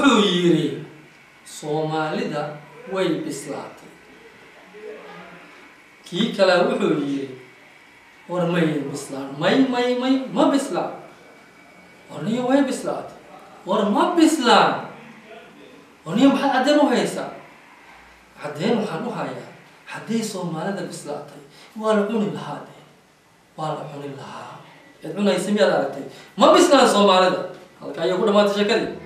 Wuxuu yidhi Soomaalida way bislaatay. Kii kalea wuxuu yidhi war may bislaan, may may may ma bislaan. War niyo way bislaatay, war ma bislaan. War niyo maxaad caddeen u haysaa? Caddeen waxaan u hayaa, hadday Soomaalida bislaatay waa la cuni lahaa, de waa la cuni lahaa. Cid cunaysa miyaad aragtay? Ma bislaan Soomaalida. Halka ayay ku dhamaatay sheekadii.